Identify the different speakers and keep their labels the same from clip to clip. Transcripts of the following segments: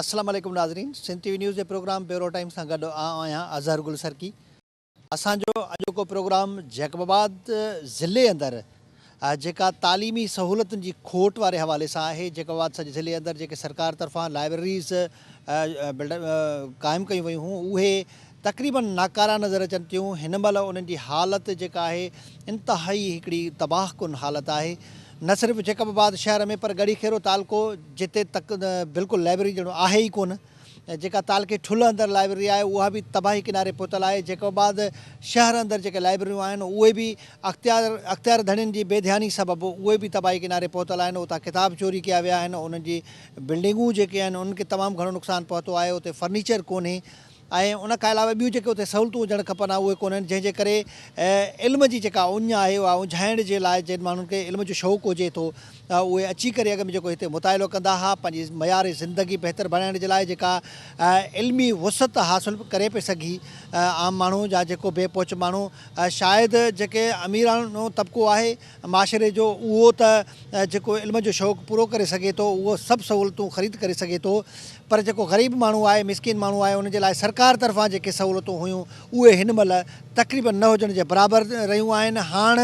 Speaker 1: السلام عليڪم ناظرين سنڌ ٽي وي نيوز جي پروگرام بيورو ٽائيم سان گڏ آئون آهيان اظهر گل سرڪي. اسان جو اڄوڪو پروگرام جيڪب آباد ضلعي اندر جيڪا تعليمي سهولتن جي کوٽ واري حوالي سان آهي. جيڪب آباد سڄي ضلعي اندر جيڪي سرڪار طرفان لائبريريز قائم ڪيون ويون هيون اهي تقريبن ناڪارا نظر اچن ٿيون. هن مهل انهن جي حالت جيڪا آهي انتهائي هڪڙي تباهه ڪن حالت آهي. نه صرف جيڪب آباد شهر ۾ پر ڳڙهي خيرو تعلقو جتي تڪ بلڪل لائبريري ڄڻو آهي ئي ڪونه. جيڪا تعلقي ٺلهه اندر لائبريري آهي اها به تباهي ڪناري پهتل آهي. جيڪب آباد شهر اندر جيڪي لائبريريون آهن اهي به اختيار اختيار ڌڻين جي بي ڌياني سبب اهي به تباهي ڪناري پهتل آهن. اتان ڪتاب چوري ڪيا ويا آهن. انهن جي بلڊنگون جيڪي آهن انهن کي تمام گهڻو نقصان پهتو آهي. اتي فرنيچر ڪونهي. ۽ ان کان علاوه ٻيون جيڪي اتي سهولتون هجڻ کپن ها اهي ڪونهن جنهن جي ڪري علم جي جيڪا اڃ آهي اها اجهائڻ جي لاء جن ماڻهن کي علم جو شوق هجي ٿو اهي اچي ڪري اڳ ۾ جيڪو هتي مطالعو ڪندا ها پنهنجي معيار زندگي بهتر بڻائڻ جي لاء جيڪا علمي وسعت حاصل ڪري پئي سگهي عام ماڻهو يا جيڪو بي پهچ ماڻهو شايد جيڪي اميراڻو طبقو آهي معاشري جو اهو ته جيڪو علم جو شوق پورو ڪري سگهي ٿو اهو سڀ سهولتون خريد ڪري سگهي ٿو پر جيڪو غريب ماڻهو آهي مسڪين ماڻهو آهي ان جي لاء سرڪار طرفان جيڪي سهولتون هيون اهي هن مهل تقريبن نه هجڻ جي برابر رهيون آهن هاڻ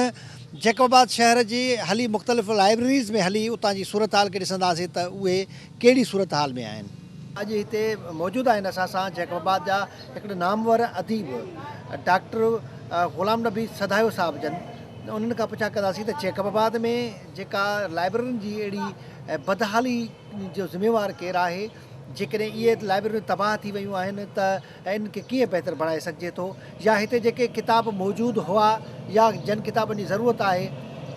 Speaker 1: جيڪب آباد شهر جي هلي مختلف لائبريريز ۾ هلي اتان جي صورتحال کي ڏسنداسين ته اهي ڪهڙي صورتحال ۾ آهن. اڄ هتي موجود آهن اسان سان جيڪب آباد جا هڪڙي نامور اديب ڊاڪٽر غلام نبي سڌايو صاحب جن انهن کان پڇا ڪنداسين ته جيڪب آباد ۾ جيڪا لائبريرين جي اهڙي بدحالي جو ذميوار ڪير آهي جيڪڏهن اهي لائبريريون تباهه ٿي ويون آهن ته انهن کي ڪيئن بهتر بڻائي سگهجي ٿو يا هتي جيڪي ڪتاب موجود هئا يا جن ڪتابن جي ضرورت آهي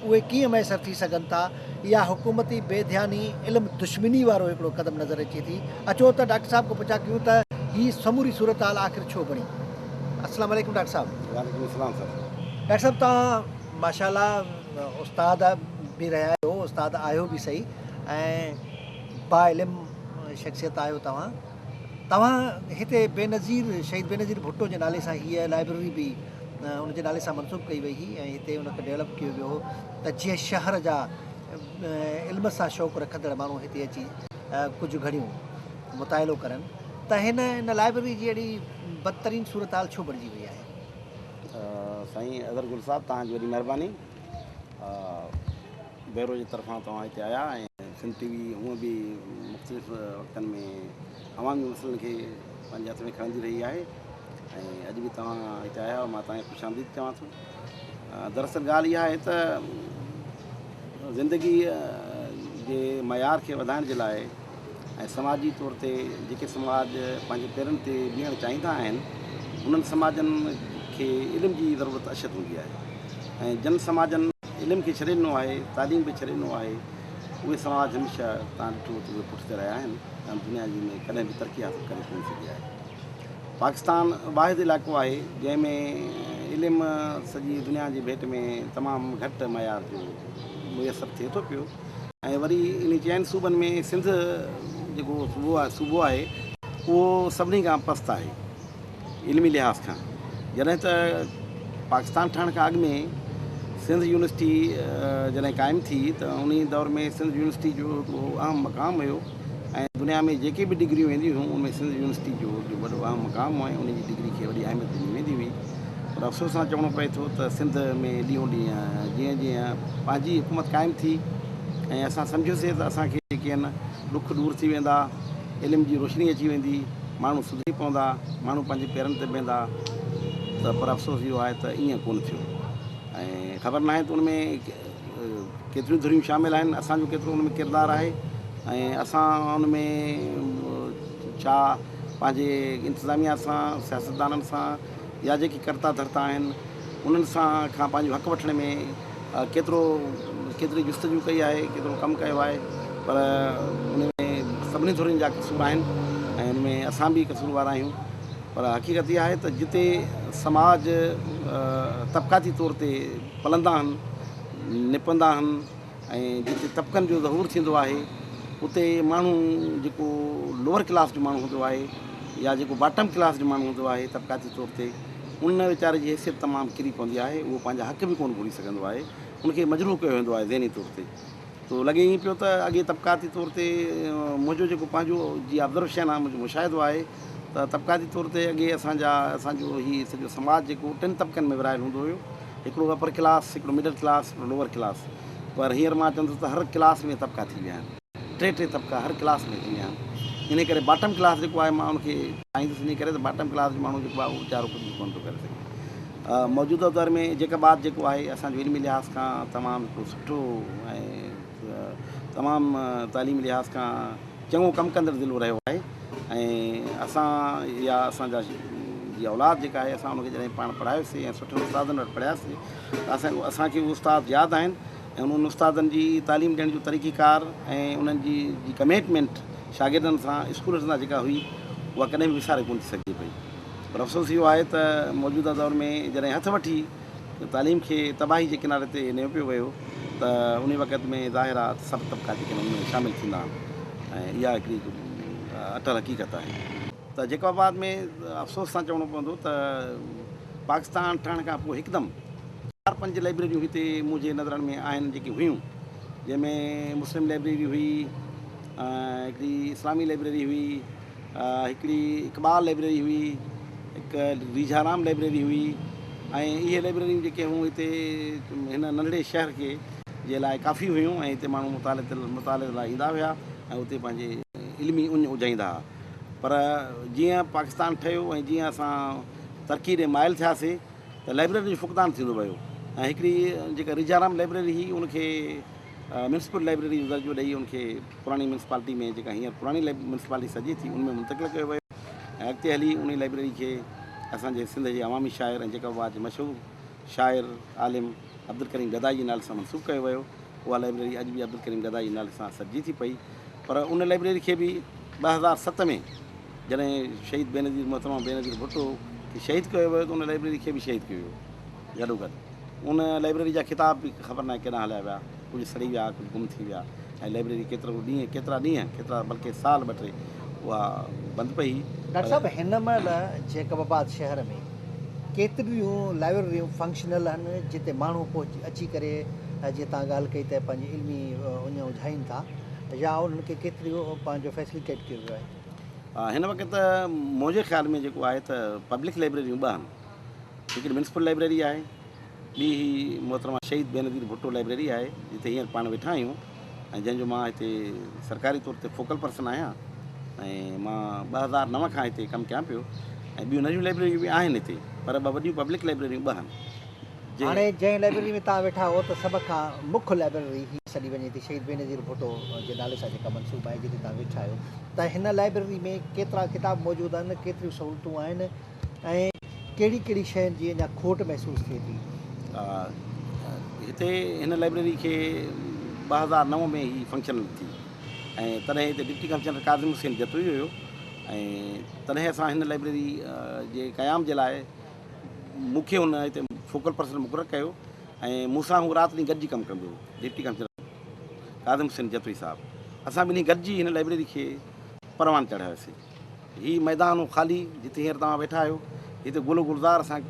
Speaker 1: اهي ڪيئن ميسر ٿي سگهن ٿا اها حڪومتي بي ڌياني علم دشمني وارو هڪڙو قدم نظر اچي ٿي اچو ته ڊاڪٽر صاحب کان پڇا ڪيون ته هي سموري صورتحال آخر ڇو بڻي. السلام عليڪم ڊاڪٽر صاحب. وعليڪم
Speaker 2: السلام سر.
Speaker 1: ڊاڪٽر صاحب توهان ماشاء الله استاد به رهيا آهيو استاد آهيو به سهي ۽ با علم شخصيت آهيو توهان توهان هتي بينظير شهيد بينظير ڀٽو جي نالي سان هيء لائبريري به ان جي نالي سان منسوب ڪئي وئي هئي ۽ هتي ان کي ڊيولپ ڪيو ويو هو ته جيئن شهر جا علم سان شوق رکندڙ ماڻهو هتي اچي ڪجهه گهڙيون مطالعو ڪرن ته هن ان لائبريري جي اهڙي بدترين صورتحال ڇو بڻجي وئي آهي؟
Speaker 2: سائين اظهر گل صاحب توهان جي وڏي مهرباني بيورو جي طرفان توهان هتي آيا ۽ سنڌ ٽي وي هونء به مختلف وقتن ۾ عوامي مسئلن کي پنهنجي هٿ ۾ کڻندي رهي آهي ۽ اڄ به توهان هتي آيا آهيو مان توهان کي خوش آمديد چوان ٿو دراصل ڳالهه اها آهي ته زندگي جي معيار کي وڌائڻ جي لاء ۽ سماجي طور تي جيڪي سماج پنهنجي پيرن تي بيهڻ چاهيندا آهن انهن سماجن کي علم جي ضرورت اشد هوندي آهي ۽ جن سماجن علم کي ڇڏي ڏنو آهي تعليم کي ڇڏي ڏنو آهي اهي سماج هميشه تان ڏٺو ته اهي پٺتي رهيا آهن ۽ دنيا جي ۾ ڪڏهن به ترقي حاصل ڪري ڪونه سگهي آهي پاڪستان واحد علائقو آهي جنهن ۾ علم سڄي دنيا جي ڀيٽ ۾ تمام گهٽ معيار جو ميسر ٿئي ٿو پيو ۽ وري انهي چئن صوبن ۾ سنڌ جيڪو صوبو آهي اهو سڀني کان پست آهي علمي لحاظ کان جڏهن ته پاڪستان ٺهڻ کان اڳ ۾ سنڌ يونيورسٽي جڏهن قائم ٿي ته انهي دور ۾ سنڌ يونيورسٽي جو هڪڙو اهم مقام هيو ۽ دنيا ۾ جيڪي به ڊگريون وينديون هيون ان ۾ سنڌ يونيورسٽي جو هڪڙو وڏو اهم مقام هو ۽ ان جي ڊگري کي وڏي اهميت ڏني ويندي هئي پر افسوس سان چوڻو پئي ٿو ته سنڌ ۾ ڏينهون ڏينهن جيئن جيئن پنهنجي حڪومت قائم ٿي ۽ اسان سمجهيوسي ته اسان کي جيڪي آهن ڏک ڏور ٿي ويندا، علم جي روشني اچي ويندي، ماڻهو سڌري پوندا، ماڻهو پنهنجي پيرن تي بيهندا ته پر افسوس اهو آهي ته ائين ڪونه ٿيو ۽ خبر ناهي ته ان ۾ ڪيتريون ڌريون شامل آهن، اسان جو ڪيترو ان ۾ ڪردار آهي ۽ اسان ان ۾ ڇا پنهنجي انتظاميا سان، سياستدانن سان يا جيڪي ڪرتا ڌرتا آهن انهن سان کان پنهنجو حق وٺڻ ۾ ڪيترو ڪيتري جستجو ڪئي آهي ڪيترو ڪم ڪيو آهي پر ان ۾ سڀني ڌرين جا قصور آهن ۽ ان ۾ اسان به قصور وار آهيون پر حقيقت اها آهي ته جتي سماج طبقاتي طور تي پلندا آهن نپندا آهن ۽ جتي طبقن جو ظهور ٿيندو آهي اتي ماڻهو جيڪو لوئر ڪلاس جو ماڻهو هوندو آهي يا جيڪو باٽم ڪلاس جو ماڻهو هوندو آهي طبقاتي طور تي ان ويچاري جي حيثيت تمام ڪري پوندي آهي اهو پنهنجا حق به ڪونه گهري سگهندو آهي ان کي مجروح ڪيو ويندو آهي ذهني طور تي تو لڳي ائين پيو ته اڳي طبقاتي طور تي منهنجو جيڪو پنهنجو جي آبزرويشن آهي منهنجو مشاهدو آهي ته طبقاتي طور تي اڳي اسان جا اسان جو هي سڄو سماج جيڪو ٽن طبقن ۾ ورهايل هوندو هيو هڪڙو اپر ڪلاس هڪڙو مڊل ڪلاس هڪڙو لوئر ڪلاس پر هينئر مان چوندس ته هر ڪلاس ۾ طبقا ٿي ويا آهن ٽي ٽي طبقا هر ڪلاس ۾ ٿي ويا آهن انهي ڪري باٽم ڪلاس جيڪو آهي مان ان کي چاهيندس انهي ڪري ته باٽم ڪلاس جو ماڻهو جيڪو آهي اهو ويچارو ڪجهه به ڪونه ٿو ڪري سگهي موجوده دور ۾ جيڪب آباد جيڪو آهي اسان جو علمي لحاظ کان تمام هڪڙو سٺو ۽ تمام تعليمي لحاظ کان چڱو ڪم ڪندڙ ضلعو رهيو آهي ۽ اسان يا اسان جا جي اولاد جيڪا آهي اسان ان کي جڏهن پاڻ پڙهايوسي ۽ سٺن استادن وٽ پڙهياسي ته اسان اسان کي اهي استاد ياد آهن ۽ انهن استادن جي تعليم ڏيڻ جو طريقي ڪار ۽ انهن جي جي ڪميٽمينٽ شاگردن سان اسڪولن سان جيڪا هئي اها ڪڏهن به وساري ڪونه ٿي سگهجي پئي. پر افسوس اهو آهي ته موجوده دور ۾ جڏهن هٿ وٺي تعليم کي تباهي جي ڪناري تي نيو پيو ويو ته انهي وقت ۾ ظاهر آهي ته سڀ طبقا جيڪي آهن ان ۾ شامل ٿيندا آهن ۽ اها هڪڙي اٽل حقيقت آهي. ته جيڪب آباد ۾ افسوس سان چوڻو پوندو ته پاڪستان ٺهڻ کان پوء هڪدم چار پنج لئبريريون هتي منهنجي نظرن ۾ آهن جيڪي هيون جنهن ۾ مسلم لئبريري هئي ۽ هڪڙي اسلامي لئبريري هئي هڪڙي اقبال لئبريري هئي، هڪ ريجهارام لئبريري هئي ۽ اهي لئبريريون جيڪي هيون هتي هن ننڍڙي شهر کي جي لاء ڪافي هيون ۽ هتي ماڻهو مطالعي مطالعي لاء ايندا هيا ۽ اتي پنهنجي علمي اڃ اجهائيندا هئا پر جيئن پاڪستان ٺهيو ۽ جيئن اسان ترقي ڏي مائل ٿياسي ته لئبريري جو فقدان ٿيندو ويو ۽ هڪڙي جيڪا ريجهارام لئبريري هئي ان کي ميونسپل لئبريري جو درجو ڏئي ان کي پراڻي ميونسپالٽي ۾ جيڪا هينئر پراڻي ميونسپالٽي سڏجي ٿي ان ۾ منتقل ڪيو ويو ۽ اڳتي هلي انهي لائبريري کي اسان جي سنڌ جي عوامي شاعر ۽ جيڪب آباد جي مشهور شاعر عالم عبدالڪريم گدائي جي نالي سان منسوب ڪيو ويو. اها لائبريري اڄ به عبدالڪريم گدائي جي نالي سان سڏجي ٿي پئي پر ان لائبريري کي به 2007 ۾ جڏهن شهيد بينظير محترمه بينظير ڀٽو کي شهيد ڪيو ويو ته ان لائبريري کي به شهيد ڪيو ويو گڏوگڏ ان لائبريري جا ڪتاب به خبر ناهي ڪيڏانهن هليا ويا، ڪجهه سڙي ويا، ڪجهه گم ٿي ويا ۽ لائبريري ڪيترو ڏينهن، ڪيترا ڏينهن، ڪيترا بلڪه سال ٻه ٽي اها بند پئي هئي.
Speaker 1: ڊاڪٽر صاحب هن مهل جيڪب آباد شهر ۾ ڪيتريون لائبريريون فنڪشنل آهن جتي ماڻهو پهچي اچي ڪري جيئن توهان ڳالهه ڪئي ته پنهنجي علمي اڃ اجهائين ٿا يا انهن کي ڪيتريون پنهنجو فيسليٽيٽ ڪيو ويو آهي؟
Speaker 2: هن وقت منهنجي خيال ۾ جيڪو آهي ته پبلڪ لائبريريون ٻه آهن. هڪڙي ميونسپل لائبريري آهي، ٻي هي محترمه شهيد بينظير ڀٽو لائبريري آهي، جتي هينئر پاڻ ويٺا آهيون ۽ جنهن جو مان هتي سرڪاري طور تي فوڪل پرسن آهيان ۽ مان 2009 کان هتي ڪم ڪيان پيو ۽ ٻيون ننڍيون لائبريريون به آهن هتي پر ٻه وڏيون پبلڪ لائبريريون ٻه آهن.
Speaker 1: هاڻي جنهن لائبريري ۾ توهان ويٺا آهيو ته سڀ کان مک لائبريري هي سڏي وڃي ٿي شهيد بينظير ڀٽو جي نالي سان جيڪا منسوب آهي جتي توهان ويٺا آهيو ته هن لائبريري ۾ ڪيترا ڪتاب موجود آهن ڪيتريون سهولتون آهن ۽ ڪهڙي ڪهڙي شين جي اڃا کوٽ محسوس ٿئي ٿي؟
Speaker 2: هتي هن لائبريري کي 2009 ۾ هي فنڪشنل ٿي ۽ تڏهن هتي ڊپٽي ڪمشنر ڪاظم حسين جتوئي هيو ۽ تڏهن اسان هن لائبريري جي قيام جي لاء مون کي هن هتي فوڪل پرسن مقرر ڪيو ۽ مون سان هو رات ڏينهن گڏجي ڪم ڪندو هو ڊپٽي ڪمشنر ڪاظم حسين جتوئي صاحب اسان ٻنهي گڏجي هن لائبريري کي پروان چڙهايوسين. هي ميدان هو خالي جتي هينئر توهان ويٺا آهيو. هتي گل و گلزار اسان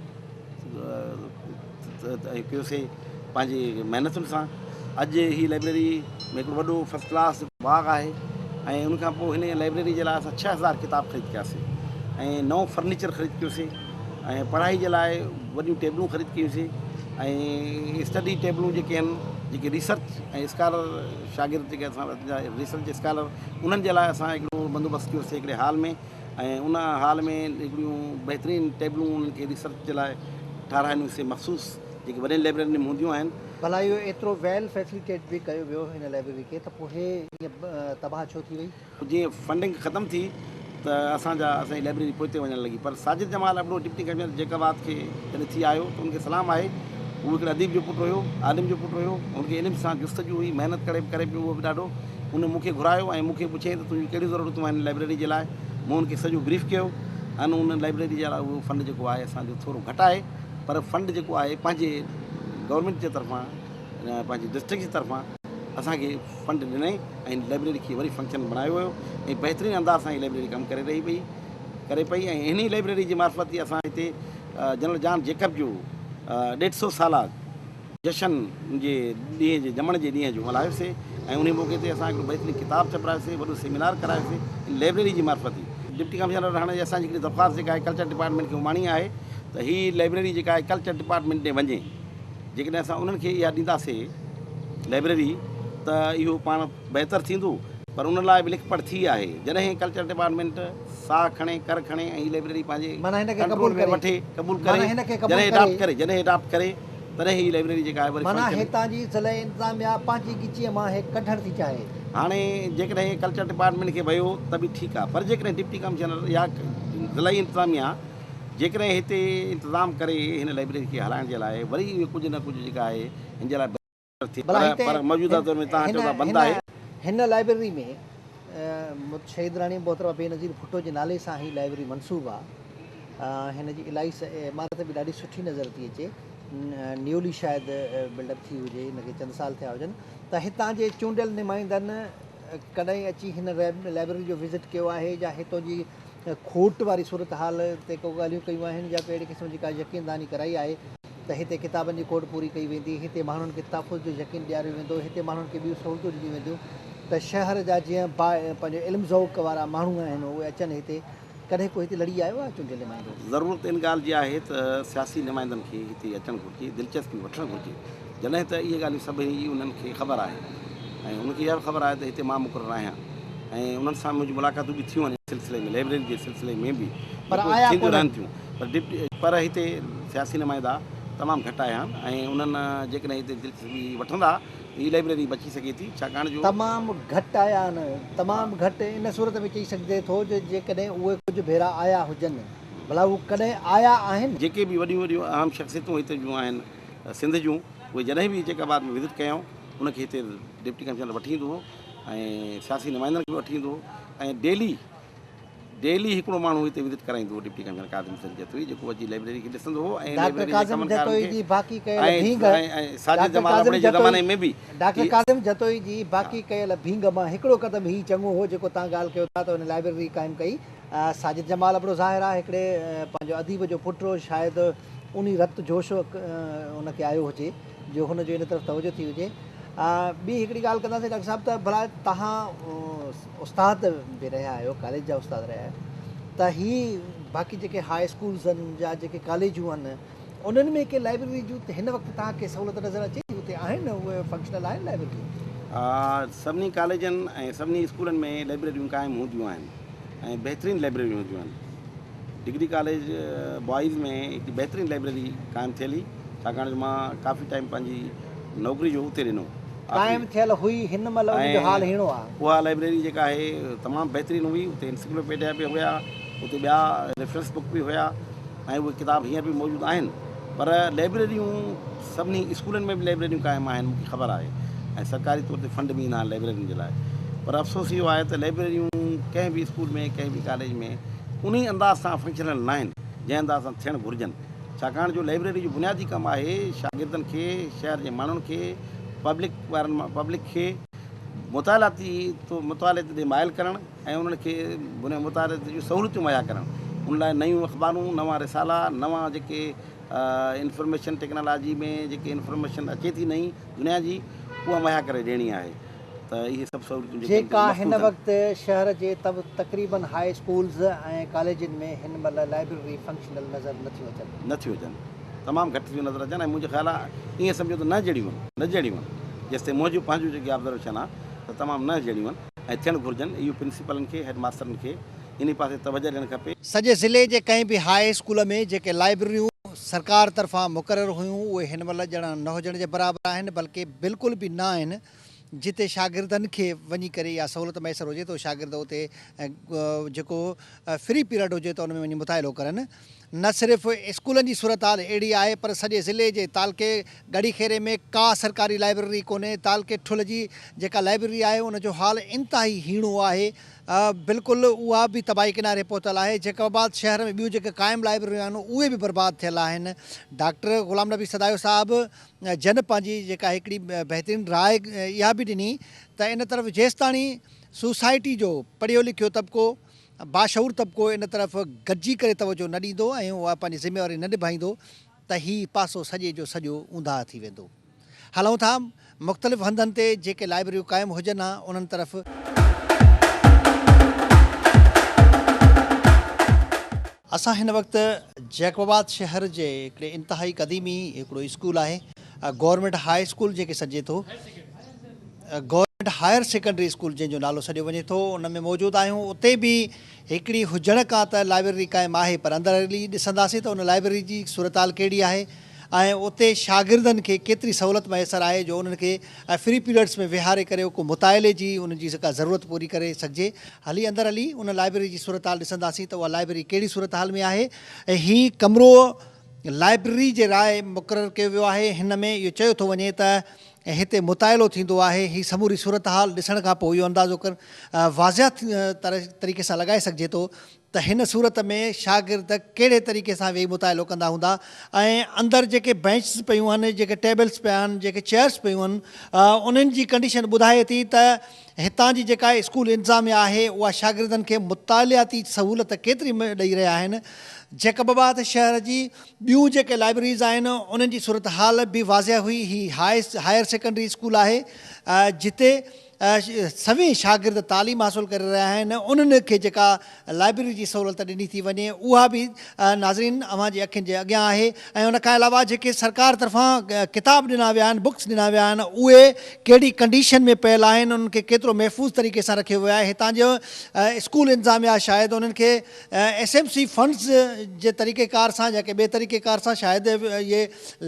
Speaker 2: ڪيوسين پنهنجي محنتن سان. اڄ هي لائبريري ۾ هڪڙو وڏو فرسٽ ڪلاس باغ آهي ۽ ان کان پوء هن لائبريري جي لاء اسان 6000 ڪتاب خريد ڪياسين ۽ نئون فرنيچر خريد ڪيوسين ۽ پڙهائي جي لاء وڏيون ٽيبلون خريد ڪيونسين ۽ اسٽڊي ٽيبلون جيڪي آهن جيڪي ريسرچ ۽ اسڪالر شاگرد جيڪي اسان جا ريسرچ اسڪالر انهن جي لاء اسان هڪڙو بندوبست ڪيوسين هڪڙي هال ۾ ۽ ان هال ۾ هڪڙيون بهترين ٽيبلون انهن کي ريسرچ جي لاء ٺاراهيون سي مخصوص جيڪي وڏين لئبررين ۾ هونديون آهن.
Speaker 1: ڀلا اهو ايترو ويل فيسليٽيڊ به ڪيو ويو هن لئبرري کي ته پوء هي ائين تباهه ڇو ٿي وئي؟
Speaker 2: جيئن فنڊنگ ختم ٿي ته اسان جا اسان جي لائبريري پوئتي وڃڻ لڳي پر Sajid Jamal Abro deputy commissioner Jacobabad کي جڏهن ٿي آيو ته ان کي سلام آهي هو هڪڙي اديب جو پٽ هيو عالم جو پٽ هيو هن کي علم سان جستجو هئي محنت ڪري ڪري پيو اهو به ڏاڍو ان مون کي گهرايو ۽ مون کي پڇيائين ته تنهنجون ڪهڙيون ضرورتون آهن لائبريري جي لاء مون ان کي سڄو بريف ڪيو ۽ ان لائبريري جي لاء اهو فنڊ جيڪو آهي اسان جو ٿورو گهٽ آهي پر فنڊ جيڪو آهي پنهنجي گورنمينٽ جي طرفان پنهنجي ڊسٽرڪٽ جي طرفان اسان کي فنڊ ڏنائين ۽ لائبريري کي وري فنڪشنل بڻايو ويو ۽ بهترين انداز سان هي لائبريري ڪم ڪري رهي پئي ڪري پئي ۽ انهي لائبريري جي معرفت ئي اسان هتي جنرل جان جيڪب جو ڏيڍ سو سالا جشن جي ڏينهن جي ڄمڻ جي ڏينهن جو ملهايوسي ۽ انهي موقعي تي اسان هڪڙو بهترين ڪتاب ڇپرايوسي، وڏو سيمينار ڪرايوسي ان لئبريري جي معرفت ئي. ڊپٽي ڪمشنر هاڻي اسان جي هڪڙي درخواست جيڪا آهي ڪلچر ڊپارٽمينٽ کي اماڻي آهي ته هي لئبريري جيڪا آهي ڪلچر ڊپارٽمينٽ ڏي وڃي. جيڪڏهن اسان انهن کي اها ڏينداسي لئبريري ته اهو پاڻ بهتر ٿيندو پر ان لاء به لک پڙهه ٿي آهي. جڏهن ڪلچر ڊپارٽمينٽ ساهه کڻي، ڪر کڻي ۽ هي لئبريري پنهنجي ڪنٽرول ۾ وٺي، قبول ڪري، جڏهن اڊاپٽ ڪري، جڏهن اڊاپٽ ڪري تڏهن هي لئبريري جيڪا آهي وري
Speaker 1: معنيٰ هتان جي ضلعي انتظاميا پنهنجي ڳچيء مان هي ڪڍڻ ٿي چاهي.
Speaker 2: هاڻي جيڪڏهن ڪلچر ڊپارٽمينٽ کي ويو ته به ٺيڪ آهي پر جيڪڏهن ڊپٽي ڪمشنر يا ضلعي انتظاميا جيڪڏهن هتي انتظام ڪري هن لئبريري کي هلائڻ جي لاء وري اهو ڪجهه نه ڪجهه جيڪا آهي هن جي لاء بهتر ٿئي
Speaker 1: ڀلا هتي
Speaker 2: پر موجوده دور ۾ توهان چئو ٿا بند آهي.
Speaker 1: هن لائبريري ۾ شهيد راڻي محترمه بينظير ڀٽو جي نالي سان هي لائبريري منسوب آ. هن جي الائي عمارت به ڏاڍي سٺي نظر ٿي اچي. نيولي شايد بلڊ اپ ٿي هجي، هن کي چند سال ٿيا هجن ته هتان جي چونڊيل نمائندن ڪڏهن اچي هن لائبريري جو وزٽ ڪيو آهي يا هتان جي کوٽ واري صورتحال تي ڪو ڳالهيون ڪيون آهن يا ڪو اهڙي قسم جي ڪا يقين دهاني ڪرائي آهي ته هتي ڪتابن جي کوٽ پوري ڪئي ويندي، هتي ماڻهن کي تحفظ جو يقين ڏياريو ويندو، هتي ماڻهن کي ٻيون سهولتون ڏنيون وينديون ته شهر جا جيئن با پنهنجو علم ذوق وارا ماڻهو آهن اهي اچن هتي، ڪڏهن ڪو هتي لڙي آيو آهي چونڊيل نمائندو؟
Speaker 2: ضرورت ان ڳالهه جي آهي ته سياسي نمائندن کي هتي اچڻ گهرجي، دلچسپي وٺڻ گهرجي، جڏهن ته اهي ڳالهيون سڀئي انهن کي خبر آهي ۽ انهن کي اها به خبر آهي ته هتي مان مقرر آهيان ۽ انهن سان منهنجون ملاقاتون به ٿيون آهن ان سلسلي ۾ لئبريري جي سلسلي ۾ به
Speaker 1: پر
Speaker 2: جيڪو
Speaker 1: آيا
Speaker 2: ٿينديون
Speaker 1: ڪونهن.
Speaker 2: رهن ٿيون پر ڊپٽي پر هتي سياسي نمائندا تمام گهٽ آيا آهن ۽ انهن جيڪڏهن هتي دلچسپي وٺندا ته هي لئبريري بچي سگهي ٿي ڇاڪاڻ جو
Speaker 1: تمام گهٽ آيا آهن تمام گهٽ ان صورت ۾ چئي سگهجي ٿو جو جيڪڏهن اهي ڪجهه ڀيرا آيا هجن ڀلا هو ڪڏهن آيا آهن؟
Speaker 2: جيڪي به وڏيون وڏيون اهم شخصيتون هتي جون آهن سنڌ جون اهي جڏهن به جيڪب آباد ۾ وزٽ ڪيائون ان کي هتي ڊپٽي ڪمشنر وٺي ايندو هو ۽ سياسي نمائندن کي به وٺي ايندو هو ۽ ڊيلي ڊيلي هڪڙو ماڻهو هتي وزٽ ڪرائيندو هو ڊپٽي ڪمشنر ڪاظم حسين جتوئي جيڪو اچي لائبريري کي ڏسندو هو ۽
Speaker 1: ڊاڪٽر
Speaker 2: لائبريري جي
Speaker 1: ڪاظم
Speaker 2: ڪمن ڪارن
Speaker 1: جتوئي
Speaker 2: کي
Speaker 1: جي باقي ڪيل
Speaker 2: ۽
Speaker 1: ڀينگ
Speaker 2: ۽ ساجد
Speaker 1: ڊاڪٽر
Speaker 2: جمال
Speaker 1: ڪاظم
Speaker 2: ابڙي جي
Speaker 1: جتوئي
Speaker 2: زماني ۾ به
Speaker 1: ڊاڪٽر
Speaker 2: هي
Speaker 1: ڪاظم جتوئي جي باقي ڪيل ڀينگ مان هڪڙو قدم هي چڱو هو جيڪو تان ڳالهه ڪيو ٿا ته هن لائبريري قائم ڪئي ساجد جمال ابڙو ظاهر آهي هڪڙي پنهنجو اديب جو پٽ هو شايد انهي رت جوش ان کي آيو هجي جو هن جو ان طرف توجه ٿي هجي. ٻي هڪڙي ڳالهه ڪنداسين ڊاڪٽر صاحب ته ڀلا توهان استاد به رهيا آهيو ڪاليج جا استاد رهيا آهيو ته هي باقي جيڪي هاء اسڪولز آهن يا جيڪي ڪاليجون آهن انهن ۾ ڪي لائبريري جون هن وقت توهان کي سهولت نظر اچي ٿي اتي آهن اهي فنڪشنل آهن لائبريريون؟
Speaker 2: سڀني ڪاليجن ۽ سڀني اسڪولن ۾ لائبريريون قائم هونديون آهن ۽ بهترين لائبريريون هونديون آهن. ڊگري ڪاليج بوائز ۾ هڪ بهترين لائبريري قائم ٿيل هئي ڇاڪاڻ جو مان ڪافي ٽائيم پنهنجي نوڪري جو اتي ڏنو
Speaker 1: قائم ٿيل هئي هن مهل ان جو حال هيڻو آ.
Speaker 2: اها لائبريري جيڪا آهي تمام بهترين هئي اتي انسڪلوپيڊيا به هيا اتي ٻيا ريفرنس بڪ به هيا ۽ اهي ڪتاب هينئر به موجود آهن پر لائبريريون سڀني اسڪولن ۾ به لائبريريون قائم آهن مون کي خبر آهي ۽ سرڪاري طور تي فنڊ به ايندا آهن لائبريرين جي لاء پر افسوس اهو آهي ته لائبريريون ڪنهن به اسڪول ۾ ڪنهن به ڪاليج ۾ انهي انداز سان فنڪشنل ناهن جنهن انداز سان ٿيڻ گهرجن ڇاڪاڻ جو لائبريري جو بنيادي ڪم آهي شاگردن کي شهر جي ماڻهن کي پبلڪ وارن پبلڪ کي مطالعاتي مطالعي ڏي مائل ڪرڻ ۽ انهن کي مطالعي جون سهولتون مهيا ڪرڻ ان لاء نيون اخبارون نوان رسالا نوان جيڪي انفارميشن ٽيڪنالاجي ۾ جيڪي انفارميشن اچي ٿي نئين دنيا جي اها مهيا ڪري ڏيڻي آهي ته اهي سڀ سهولتون جيڪي
Speaker 1: جيڪا هن
Speaker 2: مفقود آهن.
Speaker 1: وقت شهر جي تقريبن هاء اسڪولز ۽ ڪاليجن ۾ هن مهل لائبريري فنڪشنل نظر نه ٿيون اچن.
Speaker 2: نه ٿيون اچن تمام گهٽ ٿيون نظر اچن ۽ منهنجو خيال آهي ائين سمجهو ته نه جهڙيون آهن نه جهڙيون آهن جيستائين منهنجو پنهنجو جيڪي آبزرويشن آهي ته تمام نه جهڙيون آهن ۽ ٿيڻ گهرجن اهو پرنسپلن کي هيڊ ماسترن کي انهي پاسي توجه ڏيڻ کپي.
Speaker 1: سڄي ضلعي جي ڪنهن به هاء اسڪول ۾ جيڪي لائبرريون سرڪار طرفان مقرر هيون اهي هن مهل ڄڻ نه هجڻ جي برابر آهن بلڪه بلڪل به نه آهن جتي شاگردن کي وڃي ڪري اها سهولت ميسر هجي ته شاگرد اتي جيڪو فري پيرڊ هجي ته ان ۾ وڃي مطالعو ڪرن نه صرف اسڪولن جي صورتحال اهڙي آهي پر سڄي ضلعي جي تعلقي ڳڙهي خيري ۾ ڪا سرڪاري لائبرري ڪونهي تعلقي ٺل جي جيڪا لائبرري آهي ان جو حال انتهائي هيڻو آهي بلڪل اها به تباهي ڪناري پهتل آهي. جيڪب آباد شهر ۾ ٻيون جيڪي قائم لائبرريون آهن اهي به برباد ٿيل آهن. ڊاڪٽر غلام نبي سدايو صاحب جن پنهنجي جيڪا هڪڙي بهترين راء اها به ڏني ته ان طرف جيستاڻي سوسائٽي جو پڙهيو لکيو طبقو باشعور طبقو ان طرف گڏجي ڪري توجهه نه ڏيندو ۽ اها پنهنجي ذميواري نه نڀائيندو ته هي پاسو سڄي جو سڄو اونداهه ٿي ويندو. هلون ٿا مختلف هنڌن تي جيڪي لائبرريون قائم هجن ها انهن طرف. اسان هن وقت جيڪب آباد شهر جي هڪڙي انتهائي قديمي هڪڙو اسڪول آهي گورنمينٽ هاء اسڪول جنهن کي سڏجي ٿو گورنمينٽ هائر سيڪنڊري اسڪول جنهن جو نالو سڏيو وڃي ٿو ان ۾ موجود آهيون اتي به هڪڙي هجڻ کان ته لائبرري قائم آهي پر اندر هلي ڏسنداسين ته ان لائبرري جي صورتحال ڪهڙي آهي ۽ اتي شاگردن کي ڪيتري سهولت ميسر آهي جو انهن کي فري پيريڊس ۾ ويهاري ڪري ڪو مطالعي جي انهن جي ڪا ضرورت پوري ڪري سگهجي. هلي اندر هلي ان لائبرري جي صورتحال ڏسنداسين ته اها لائبرري ڪهڙي صورتحال ۾ آهي ۽ هي ڪمرو لائبرري جي لاء مقرر ڪيو ويو آهي هن ۾ اهو چيو ٿو وڃي ته هتي مطالعو ٿيندو آهي هي سموري صورتحال ڏسڻ کان پوء اهو اندازو واضح طريقي سان لڳائي سگهجي ٿو ته هن صورت ۾ شاگرد ڪهڙي طريقي سان ويهي مطالعو ڪندا هوندا ۽ اندر جيڪي بينچز پيون آهن جيڪي ٽيبلز پيا آهن جيڪي چيئرز پيون آهن انهن جي ڪنڊيشن ٻڌائي ٿي ته هتان جي جيڪا اسڪول انتظاميا آهي اها شاگردن کي مطالعاتي سهولت ڪيتري ڏئي رهيا آهن جيڪب آباد شهر جي ٻيون جيڪي لائبريريز آهن انهن جي صورتحال به واضح هئي هي هائير سيڪنڊري اسڪول آهي جتي سوين شاگرد تعليم حاصل ڪري رهيا آهن انهن کي جيڪا لائبريري جي سهولت ڏني ٿي وڃي اها به ناظرين اوهان جي اکين جي اڳيان آهي ۽ ان کان علاوه جيڪي سرڪار طرفان ڪتاب ڏنا ويا آهن بڪس ڏنا ويا آهن اهي ڪهڙي ڪنڊيشن ۾ پيل آهن انهن کي ڪيترو محفوظ طريقي سان رکيو ويو آهي هتان جو اسڪول انتظاميا شايد انهن کي ايس ايم سي فنڊز جي طريقي ڪار سان يا ڪنهن ٻئي طريقي ڪار سان شايد اهي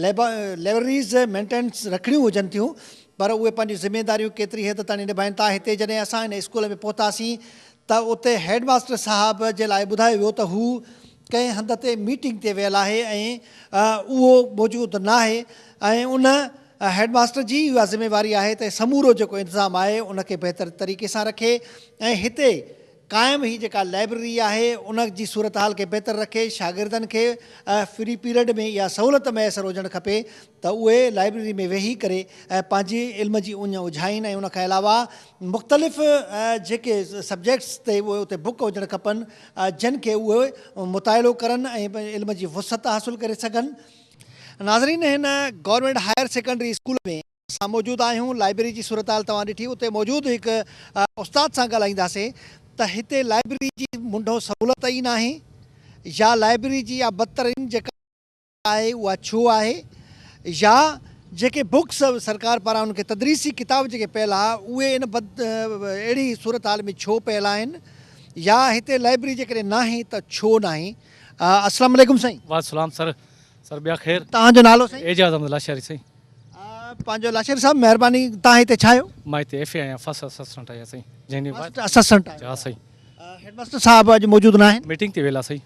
Speaker 1: لائبريريز مينٽينس رکڻيون هجن ٿيون پر اهي پنهنجون ذميداريون ڪيتري حد تائين نڀائين ٿا. هتي جڏهن اسان هن اسڪول ۾ پهتاسين ته اتي هيڊ ماستر صاحب جي لاء ٻڌايو ويو ته هو ڪنهن هنڌ تي ميٽنگ تي ويل آهي ۽ اهو موجود ناهي ۽ ان هيڊ ماستر جي اها ذميواري آهي ته سمورو جيڪو انتظام آهي ان کي بهتر طريقي سان رکي ۽ هتي قائم هي جيڪا لائبرري آهي ان جي صورتحال کي بهتر رکي شاگردن کي فري پيريڊ ۾ اها سهولت ميسر هجڻ کپي ته اهي لائبرري ۾ ويهي ڪري پنهنجي علم جي اڃ اجهائين ۽ ان کان علاوه مختلف جيڪي سبجيڪٽس تي اهي اتي بڪ هجڻ کپن جن کي اهي مطالعو ڪرن ۽ علم جي وسعت حاصل ڪري سگهن. ناظرين هن گورنمينٽ هائير سيڪنڊري اسڪول ۾ اسان موجود آهيون لائبرري جي صورتحال توهان ڏٺي اتي موجود هڪ استاد سان ڳالهائينداسين ته هتي لائبرري جي منڍو سهولت ئي ناهي يا لائبرري جي اها بدترين جيڪا آهي اها ڇو آهي يا جيڪي بڪس سرڪار پاران انهن کي تدريسي ڪتاب جيڪي پيل آ اهي ان بد اهڙي صورتحال ۾ ڇو پيل آهن يا هتي لائبرري جيڪڏهن ناهي ته ڇو ناهي السلام عليڪم سائين.
Speaker 3: وعليڪم السلام سر سر ٻيا خير.
Speaker 1: توهان جو نالو سائين؟
Speaker 3: اعجاز احمد لاشاري سائين.
Speaker 1: پنهنجو لاشاري صاحب مهرباني تان هتي ڇا آهيو؟
Speaker 3: مان هتي ايف اي آهيان فرسٽ اسسٽنٽ آهيان سائين جنهن ڏينهن
Speaker 1: فرسٽ اسسٽنٽ آهيو
Speaker 3: ها سائين.
Speaker 1: هيڊ ماستر صاحب اڄ موجود نه آهن؟
Speaker 3: ميٽنگ تي ويل آ سائين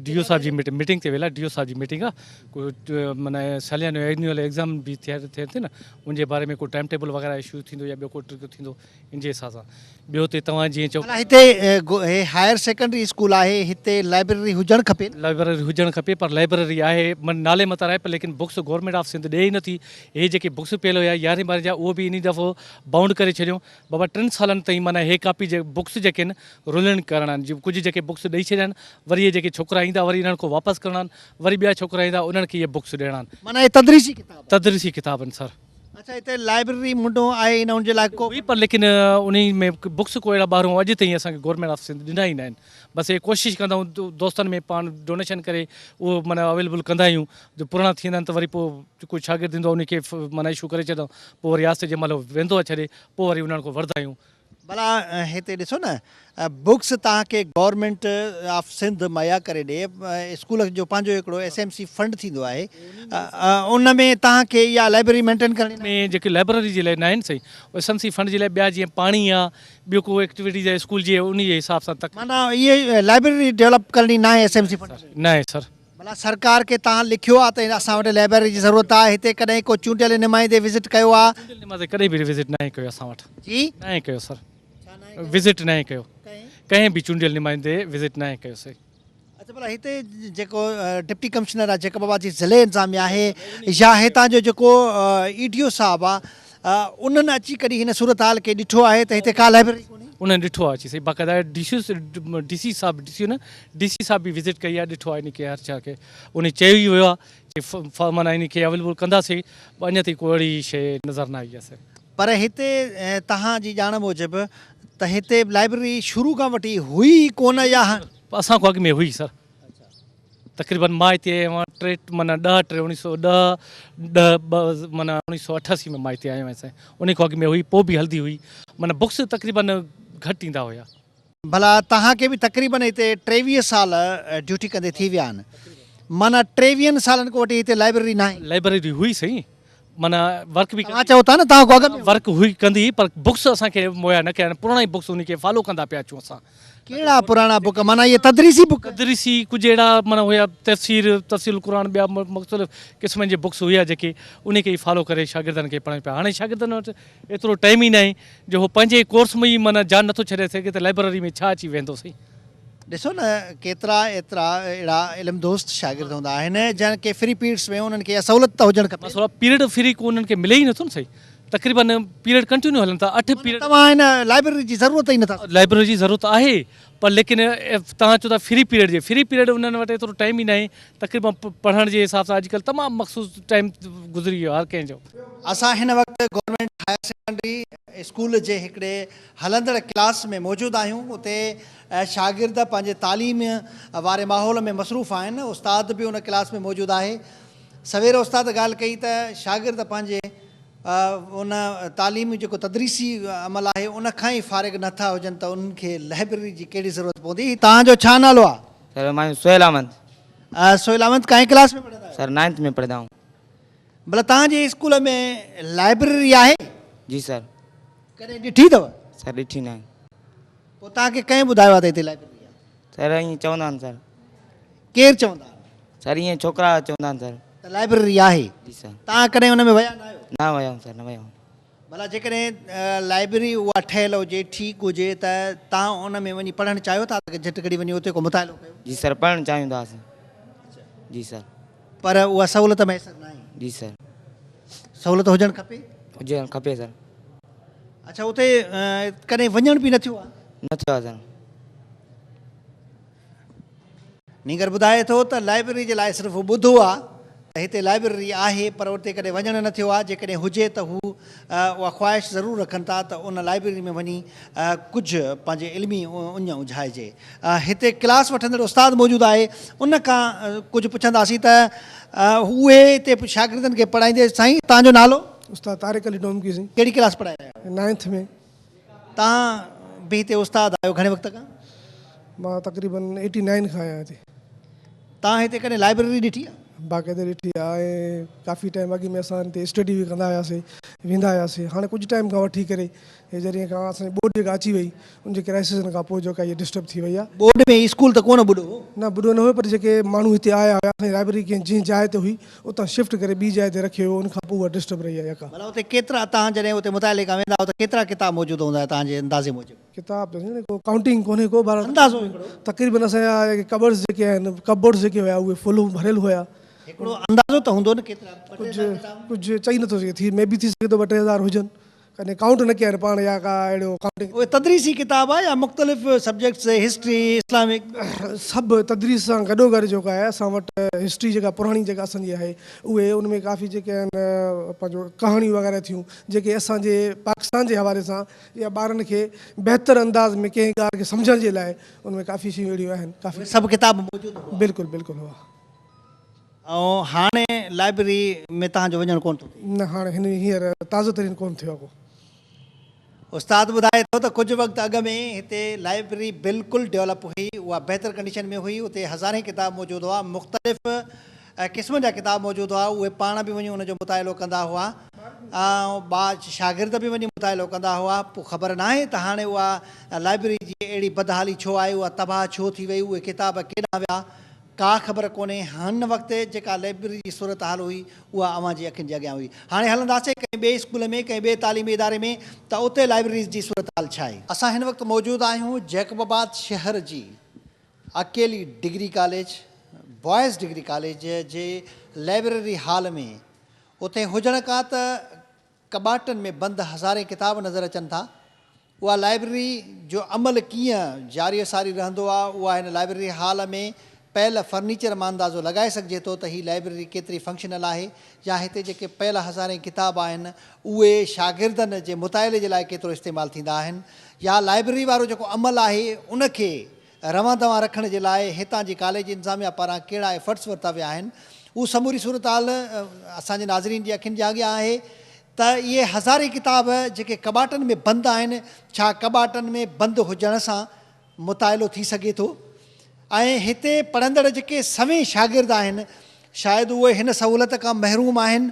Speaker 3: ڊي او صاحب جي ميٽنگ تي ويل آ ڊي او صاحب جي ميٽنگ آ ڪو معنيٰ ساليانو اينيول ايگزام به ٿئي ٿي نه ان جي باري ۾ ڪو ٽائيم ٽيبل وغيره اشو ٿيندو يا ٻيو ڪو ٽرڪ ٿيندو ان جي حساب سان ٻيو تي توهان جيئن چئو.
Speaker 1: ڀلا هتي هي هائير سيڪنڊري اسڪول آهي هتي لائبريري هجڻ کپي نه.
Speaker 3: لائبريري هجڻ کپي پر لائبريري آهي من نالي متر آهي پر ليڪن بڪس گورنمينٽ آف سنڌ ڏئي ئي نٿي هي جيڪي بڪس پيل هيا يارهين ٻارهين جا اهو به انهي دفعو بائونڊ ڪري ڇڏيون بابا ٽن سالن تائين معنيٰ هي ڪاپي جي بڪس جيڪي آهن رولنگ ڪرڻا آهن ڪجهه جيڪي بڪس ڏئي ڇڏيا آهن وري اهي جيڪي ڇوڪرا ايندا وري انهن کان واپس ڪرڻا آهن وري ٻيا ڇوڪرا ايندا انهن کي اهي بڪس ڏيڻا آهن.
Speaker 1: معنيٰ اهي تدريسي ڪتاب آهن.
Speaker 3: تدريسي ڪتاب آهن سر.
Speaker 1: اڇا هتي لائبريري منڍو آهي ئي نه ان جي لاء ڪو.
Speaker 3: هئي پر ليڪن انهي ۾ بڪس ڪو اهڙا ٻاهرون اڄ تائين اسان کي گورنمينٽ آف سنڌ ڏنا ئي نه آهن بس هي ڪوشش ڪندا آهيون دوستن ۾ پاڻ ڊونيشن ڪري اهو معنيٰ اويليبل ڪندا آهيون جو پراڻا ٿي ويندا آهن ته وري پوء ڪو شاگرد ايندو آهي انهي کي معنيٰ اشو ڪري ڇڏيندا آهيون پوء وري آهستي جنهن مهل ويندو آهي ڇڏي پوء وري انهن کان وٺندا آهيون.
Speaker 1: ڀلا هتي ڏسو نه بڪس توهان کي گورنمينٽ آف سنڌ مهيا ڪري ڏي اسڪول جو پنهنجو هڪڙو ايس ايم سي فنڊ ٿيندو آهي ان ۾ توهان کي اها لائبريري مينٽين ڪرڻي
Speaker 3: ناهي. ۾ جيڪي لائبريري جي لاء ناهن سهي ايس ايم سي فنڊ جي لاء ٻيا جيئن پاڻي آ ٻيو ڪو ايڪٽيوٽيز آهي اسڪول جي انهي جي حساب سان تڪ.
Speaker 1: معنيٰ اهي لائبريري ڊولپ ڪرڻي ناهي ايس ايم سي فنڊ ۾.
Speaker 3: ناهي سر.
Speaker 1: ڀلا سرڪار کي توهان لکيو آ ته اسان وٽ لائبريري جي ضرورت آ هتي ڪڏهن ڪو چونڊيل نمائندي وزٽ ڪيو آ.
Speaker 3: چونڊيل نمائندي ڪڏهن به وزٽ ناهي ڪيو اسان وٽ.
Speaker 1: جي.
Speaker 3: ناهي ڪيو سر. وزٽ ناهي ڪيو. ڪنهن به چونڊيل نمائندي وزٽ ناهي ڪيو سائين.
Speaker 1: اڇا ڀلا هتي جيڪو ڊپٽي ڪمشنر آ جيڪب آباد جي ضلعي انتظاميا آهي يا هتان جو جيڪو اي ڊي او صاحب آ انهن اچي ڪڏهن هن صورتحال کي ڏٺو آهي ته هتي ڪا لائبريري ڪونهي.
Speaker 3: انهن ڏٺو آهي اچي سائين باقاعده ڊي سي ڊي سي صاحب ڊي سي نه ڊي سي صاحب به وزٽ ڪئي آهي ڏٺو آهي ان کي هر شيء کي انهي چيو ئي ويو آهي چي معنيٰ ان کي اويليبل ڪنداسين اڃا تائين ڪو اهڙي شيء نظر نه آئي آهي سائين.
Speaker 1: پر هتي توهان جي ڄاڻ موجب ته هتي لائبريري شروع کان وٺي هئي ئي ڪونه يا هاڻ؟
Speaker 3: اسان کان اڳ ۾ هئي سر. تقريبن مان هتي آيو آهيان ٽي معنيٰ ڏهه ٽي اوڻيهه سو ڏهه ڏهه ٻه معنيٰ اوڻيهه سو اٺاسي ۾ مان هتي آيو آهيان سائين انهي کان اڳ ۾ هئي پوء به هلندي هئي معنيٰ بڪس تقريبن گهٽ ايندا هيا.
Speaker 1: ڀلا توهان کي به تقريبن هتي 23 سال ڊيوٽي ڪندي ٿي ويا آهن معنيٰ ٽيويهن سالن کان وٺي هتي لائبريري ناهي؟
Speaker 3: لائبريري هئي سائين معنيٰ ورڪ به
Speaker 1: توهان چئو ٿا نه توهان کان اڳ ۾
Speaker 3: ورڪ هئي ڪندي هئي پر بڪس اسان کي مهيا نه ڪيا آهن پراڻا ئي بڪس انهي کي فالو ڪندا پيا اچون اسان.
Speaker 1: ڪهڙا پراڻا بڪ معنيٰ اهي تدريسي بڪ؟
Speaker 3: تدريسي ڪجهه اهڙا معنيٰ هيا تفسير تفسير القرآن ٻيا مختلف قسمن جي بڪس هيا جيڪي انهي کي ئي فالو ڪري شاگردن کي پڙهايون پيا هاڻي شاگردن وٽ ايترو ٽائيم ئي ناهي جو هو پنهنجي ڪورس ۾ ئي معنيٰ جان نٿو ڇڏي سگهي ته لائبرري ۾ ڇا اچي ويهندو سائين.
Speaker 1: ڏسو نه ڪيترا ايترا اهڙا علم دوست شاگرد هوندا آهن جن کي فري پيرڊس ۾ انهن کي اها سهولت ته هجڻ کپي.
Speaker 3: مسئلو پيرڊ فري ڪو انهن کي ملي ئي نٿو نه سائين تقريبن پيرڊ ڪنٽينيو هلن ٿا اٺ پيرڊ.
Speaker 1: توهان هن لائبريري جي ضرورت ئي نٿا سمجهو.
Speaker 3: لائبريري جي ضرورت آهي پر ليڪن توهان چئو ٿا فري پيرڊ جي فري پيرڊ انهن وٽ ايترو ٽائيم ئي ناهي تقريبن پڙهڻ جي حساب سان اڄڪلهه تمام مخصوص ٽائيم گذري ويو آهي هر ڪنهن جو.
Speaker 1: اسان هن وقت گورنمينٽ هائر سيڪنڊري اسڪول جي هڪڙي هلندڙ ڪلاس ۾ موجود آهيون اتي شاگرد پنهنجي تعليم واري ماحول ۾ مصروف آهن استاد به ان ڪلاس ۾ موجود آهي سوير استاد ڳالهه ڪئي ته شاگرد پنهنجي ان تعليمي جيڪو تدريسي عمل آهي ان کان ئي فارغ نه ٿا هجن ته انهن کي لائبريري جي ڪهڙي ضرورت پوندي. توهان جو ڇا نالو آهي؟
Speaker 4: سر مان سهيل احمد.
Speaker 1: سهيل احمد ڪائين ڪلاس ۾ پڙهندا آهيو؟
Speaker 4: سر نائنٿ ۾ پڙهندا آهيون.
Speaker 1: ڀلا توهان جي اسڪول ۾ لائبريري آهي؟
Speaker 4: جي سر.
Speaker 1: ڪڏهن ڏٺي اٿو؟
Speaker 4: سر ڏٺي ناهي.
Speaker 1: پوء توهان کي ڪنهن ٻڌايو آهي ته هتي لائبريري آهي؟
Speaker 4: سر ائين چوندا آهن سر.
Speaker 1: ڪير چوندا آهن؟
Speaker 4: سر ائين ڇوڪرا چوندا آهن سر.
Speaker 1: ته لائبريري آهي؟
Speaker 4: جي سر.
Speaker 1: توهان ڪڏهن ان ۾ ويا نه آهيو؟
Speaker 4: نه ويا آهيون سر نه ويا آهيون.
Speaker 1: ڀلا جيڪڏهن لائبريري اها ٺهيل هجي ٺيڪ هجي ته توهان ان ۾ وڃي پڙهڻ چاهيو ٿا ته جهٽ گهڙي وڃي اتي ڪو مطالعو ڪيو؟
Speaker 4: جي سر پڙهڻ چاهيون ٿا اسين. جي سر.
Speaker 1: پر اها سهولت ميسر ناهي.
Speaker 4: جي سر.
Speaker 1: سهولت هجڻ کپي.
Speaker 4: هجڻ کپي سر.
Speaker 1: اڇا اتي ڪڏهن وڃڻ به نه ٿيو آهي؟
Speaker 4: نه ٿيو آهي سر.
Speaker 1: نينگر ٻڌائي ٿو ته لائبريري جي لاء صرف ٻڌو آهي ته هتي لائبريري آهي پر اتي ڪڏهن وڃڻ نه ٿيو آهي جيڪڏهن هجي ته هو اها خواهش ضرور رکن ٿا ته ان لائبريري ۾ وڃي ڪجهه پنهنجي علمي اڃ اجهائجي. هتي ڪلاس وٺندڙ استاد موجود آهي ان کان ڪجهه پڇنداسين ته اهي هتي شاگردن کي پڙهائيندي سائين توهان جو نالو؟
Speaker 5: استاد طارق علي ڊومڪي سائين.
Speaker 1: ڪهڙي ڪلاس پڙهائي رهيا
Speaker 5: آهيو؟ نائنٿ ۾.
Speaker 1: توهان به هتي استاد آهيو گهڻي وقت کان؟
Speaker 5: مان تقريبن ايٽي نائن کان آهيان هتي.
Speaker 1: توهان هتي ڪڏهن لائبريري ڏٺي آهي؟
Speaker 5: باقاعده ڏٺي آهي ۽ ڪافي ٽائيم اڳ ۾ اسان هتي اسٽڊي به ڪندا هياسي ويندا هياسي هاڻي ڪجهه ٽائيم کان وٺي ڪري هي جڏهن کان اسان جي ٻوڏ جيڪا اچي وئي ان جي ڪرائسسن کان پوء جيڪا هي ڊسٽرب ٿي وئي آهي.
Speaker 1: ٻوڏ ۾ اسڪول ته ڪونه ٻڏو هو؟
Speaker 5: نه ٻڏو نه هيو پر جيڪي ماڻهو هتي آيا هيا اسان جي لائبريري ڪنهن جنهن جاء تي هئي اتان شفٽ ڪري ٻي جاء تي رکيو ويو ان کان پوء اها ڊسٽرب رهي آهي يڪا.
Speaker 1: ڀلا اتي ڪيترا توهان جڏهن اتي مطالعي کان ويندا هئو ته ڪيترا ڪتاب موجود هوندا هيا توهان جي اندازي موجب؟
Speaker 5: ڪتاب ته سائين ڪو ڪائونٽنگ ڪونهي ڪو بهرحال
Speaker 1: اندازو هڪڙو.
Speaker 5: تقريبن اسان جا جيڪي ڪٻرڊس جيڪي آهن ڪبورڊس جيڪي هيا اهي فل ڀريل هيا.
Speaker 1: هڪڙو اندازو ته هوندو نه ڪيترا ٻه ٽي هزار
Speaker 5: ڪجهه
Speaker 1: ڪتاب؟
Speaker 5: ڪجهه چئي نٿو سگهي ٿي مي بي ٿي سگهي ٿو ٻه ٽي هزار هجن. ڪڏهن ڪائونٽ نه ڪيا آهن پاڻ يا ڪا اهڙو ڪائونٽنگ.
Speaker 1: اهي تدريسي ڪتاب آهي يا مختلف سبجيڪٽس هسٽري، اسلامڪ.
Speaker 5: سڀ تدريس سان گڏو گڏ جيڪو آهي اسان وٽ هسٽري جيڪا پراڻي جيڪا اسان جي آهي اهي ان ۾ ڪافي جيڪي آهن پنهنجو ڪهاڻيون وغيره ٿيون جيڪي اسان جي پاڪستان جي حوالي سان يا ٻارن کي بهتر انداز ۾ ڪنهن ڳالهه کي سمجهڻ جي لاء ان ۾ ڪافي شيون اهڙيون آهن ڪافي.
Speaker 1: اهي سڀ ڪتاب موجود هئا.
Speaker 5: بلڪل بلڪل هئا.
Speaker 1: ۽ هاڻي لائبريري ۾ توهان جو وڃڻ ڪونه ٿو ٿئي؟
Speaker 5: نه هاڻي هن هينئر تازو ترين ڪونه ٿيو آهي ڪو.
Speaker 1: استاد ٻڌائي ٿو ته ڪجهه وقت اڳ ۾ هتي لائبريري بلڪل ڊولپ هئي، اها بهتر ڪنڊيشن ۾ هئي، اتي هزارين ڪتاب موجود هئا، مختلف قسمن جا ڪتاب موجود هئا، اهي پاڻ به وڃي ان جو مطالعو ڪندا هئا ۽ شاگرد به وڃي مطالعو ڪندا هئا، پوء خبر ناهي ته هاڻي اها لائبريري جي اهڙي بدحالي ڇو آئي، اها تباهه ڇو ٿي وئي، اهي ڪتاب ڪيڏانهن ويا، ڪا خبر ڪونهي، هن وقت جيڪا لئبرري جي صورتحال هئي، اها اوهان جي اکين جي اڳيان هئي. هاڻي هلنداسين ڪنهن ٻئي اسڪول ۾، ڪنهن ٻئي تعليمي اداري ۾ ته اتي لائبرريز جي صورتحال ڇا آهي. اسان هن وقت موجود آهيون جيڪب آباد شهر جي اڪيلي degree college, boys degree college, جي لئبرري هال ۾. اتي هجڻ کان ته ڪٻاٽن ۾ بند هزارين ڪتاب نظر اچن ٿا. اها لائبريري جو عمل ڪيئن جاري و ساري رهندو آ، اها هن لائبريري هال ۾ پيل فرنيچر مان اندازو لڳائي سگهجي ٿو ته هي لائبريري ڪيتري فنڪشنل آهي يا هتي جيڪي پيل هزارين ڪتاب آهن اهي شاگردن جي مطالعي جي لاء ڪيترو استعمال ٿيندا آهن يا لائبريري وارو جيڪو عمل آهي ان کي روان دوان رکڻ جي لاء هتان جي ڪاليج انتظاميا پاران ڪهڙا ايفرٽس ورتا ويا آهن اهو سموري صورتحال اسان جي ناظرين جي اکين جي اڳيان آهي ته اهي هزارين ڪتاب جيڪي ڪٻاٽن ۾ بند آهن ڇا ڪٻاٽن ۾ بند هجڻ سان مطالعو ٿي سگهي ٿو ۽ هتي پڙهندڙ جيڪي سوين شاگرد آهن شايد اهي هن سهولت کان محروم آهن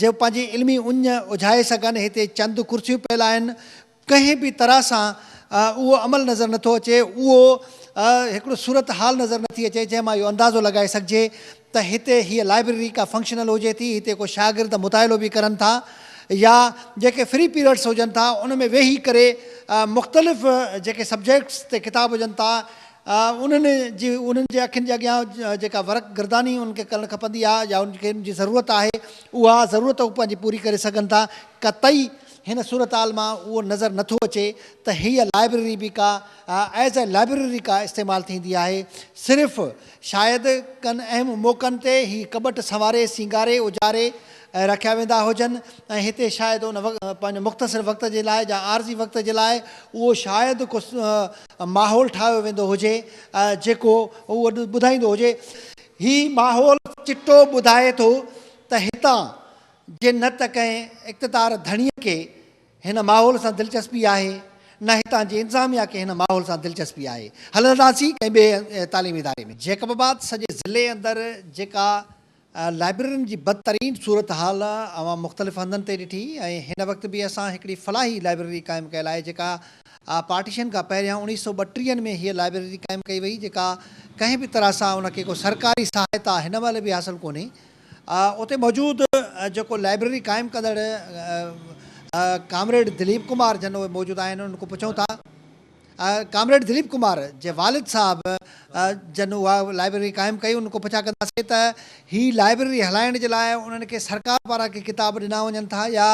Speaker 1: جو پنهنجي علمي اڃ اجهائي سگهن هتي چند ڪرسيون پيل آهن ڪنهن به طرح سان اهو عمل نظر نٿو اچي اهو هڪڙو صورت حال نظر نٿي اچي جنهن مان اهو اندازو لڳائي سگهجي ته هتي هيء لائبريري ڪا فنڪشنل هجي ٿي، هتي ڪو شاگرد مطالعو به ڪرن ٿا يا جيڪي فري پيريڊس هجن ٿا ان ۾ ويهي ڪري مختلف جيڪي سبجيڪٽس تي ڪتاب هجن ٿا انهن جي انهن جي اکين جي اڳيان جيڪا ورق گرداني انهن کي ڪرڻ کپندي آهي يا انهن کي ان جي ضرورت آهي اها ضرورت هو پنهنجي پوري ڪري سگهن ٿا. قطعي هن صورتحال مان اهو نظر نٿو اچي ته هيء لائبريري به ڪا ايز اي لائبريري ڪا استعمال ٿيندي آهي صرف شايد ڪن اهم موقعن تي هي ڪٻٽ سنواري سينگاري اجاري رکيا ويندا هجن ۽ هتي شايد ان پنهنجو مختصر وقت جي لاء يا عارضي وقت جي لاء اهو شايد ڪو ماحول ٺاهيو ويندو هجي جيڪو اهو ٻڌائيندو هجي. هي ماحول چٽو ٻڌائي ٿو ته هتان جي نه ته ڪنهن اقتدار ڌڻيء کي هن ماحول سان دلچسپي آهي نه هتان جي انتظاميا کي هن ماحول سان دلچسپي آهي. هلنداسين ڪنهن ٻئي تعليمي اداري ۾. جيڪب آباد سڄي ضلعي اندر جيڪا لائبريرين جي بدترين صورتحال اوهان مختلف هنڌن تي ڏٺي ۽ هن وقت به اسان هڪڙي فلاحي لائبريري قائم ڪيل آهي جيڪا پارٽيشن کان پهريان اوڻيهه سئو ٻٽيهن ۾ هيء لائبريري قائم ڪئي وئي جيڪا ڪنهن به طرح سان ان کي ڪو سرڪاري سهائتا هن مهل به حاصل ڪونهي اتي موجود جيڪو لائبريري قائم ڪندڙ ڪامريڊ دليپ ڪمار جن اهي موجود آهن انهن کان پڇون ٿا ڪامريڊ دليپ ڪمار جي والد صاحب جن اها لائبريري قائم ڪئي انهن کان پڇا ڪنداسين ته هي لائبريري هلائڻ جي لاء انهن کي سرڪار پاران ڪي ڪتاب ڏنا وڃن ٿا يا